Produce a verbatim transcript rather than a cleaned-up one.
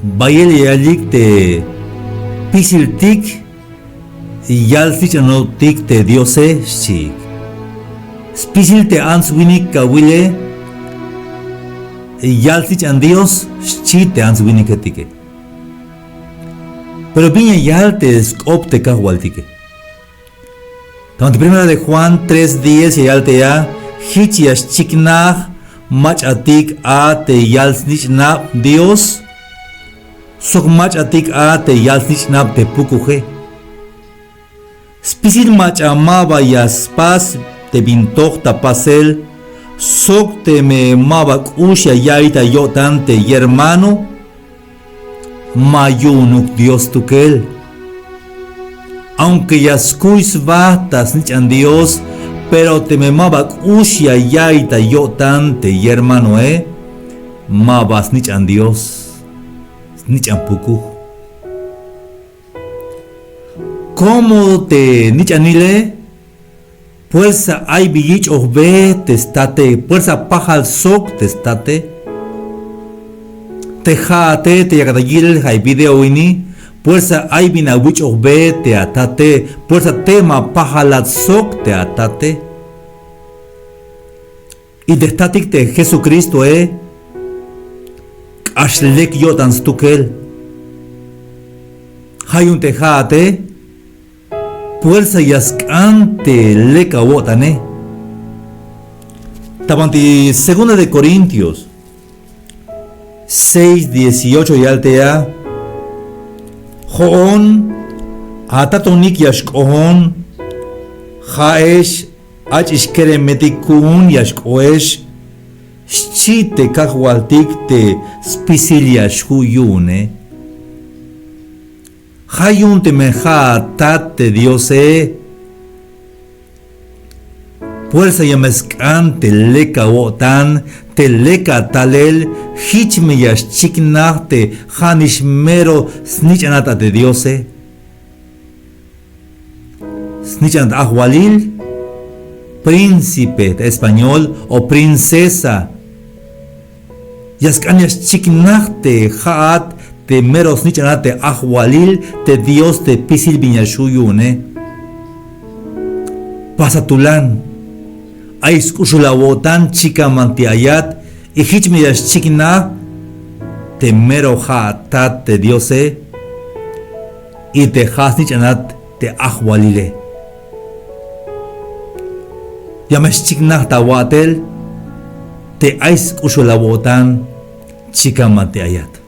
Bayel ya yalik te spisiltik yal snich'anotik te Diose, xchiik. Spisil te ants winik kawile yal snich'an Dios, xchi te ants winiketike. Pero bin ya yal te sk'op te Kajwaltike. Ta te primera de Juan tres diez ya yal te a: Jich ya xchiknaj mach'atik a te yal snich'nab Dios, sok mach'atik a te yal snich'nab te pukuje. Spisil mach'a maba ya spas te bin toj ta pasel, sok teme maba k'ux ya ya'iy ta yo'tan te yermano, ma yu'unuk Dios stukel. Aunque ya skuy sba ta snich'an Dios, pero teme maba k'ux ya ya'iy ta yo'tan te yermanoe, maba snich'an Dios, snich'an pukuj. Como te snich'anile, puersa ay bin yich'ojbe te state, puersa pajal sok te state. Te ja'ate te yakat ta yilel ja' video ini, puersa ay bin awich'ojbe te atate, puersa teme ma pajalat sok te atate. Y te jtatik te Jesucristoe, k'ax lek yo'tan stukel. Ja' yu'un te ja'ate, puersa ya sk'an te lek awo'tane. Ta banti segunda de Corintios seis dieciocho ya yal te a: Jo'on, atatonik ya xk'oon, ja'ex ach'ix keremetik ku'un ya xk'oex, xchi te Kajwaltik te spisil ya xju' yu'une. Ja' yu'un teme ja' atat te Diose, puersa ya me sk'an te lek awo'tan, te lek atalel, jich me ya xchiknaj te ja'nix mero snich'anat a te Diose. Snich'anat ajwalil, príncipe ta español o princesa. Ya sk'an ya xchiknaj te ja'at te mero snich'anat te ajwalil te Dios te spisil bin ya xju' yu'une. Pasa tulan, ay sk'uxul awo'tan, chikan banti ayat, y jich me ya xchiknaj te mero ja' atat te Diose, y te ja' snich'anat te ajwalile. Ya me xchiknaj ta awa'tel te ay sk'uxul awo'tan, chikan banti ayat.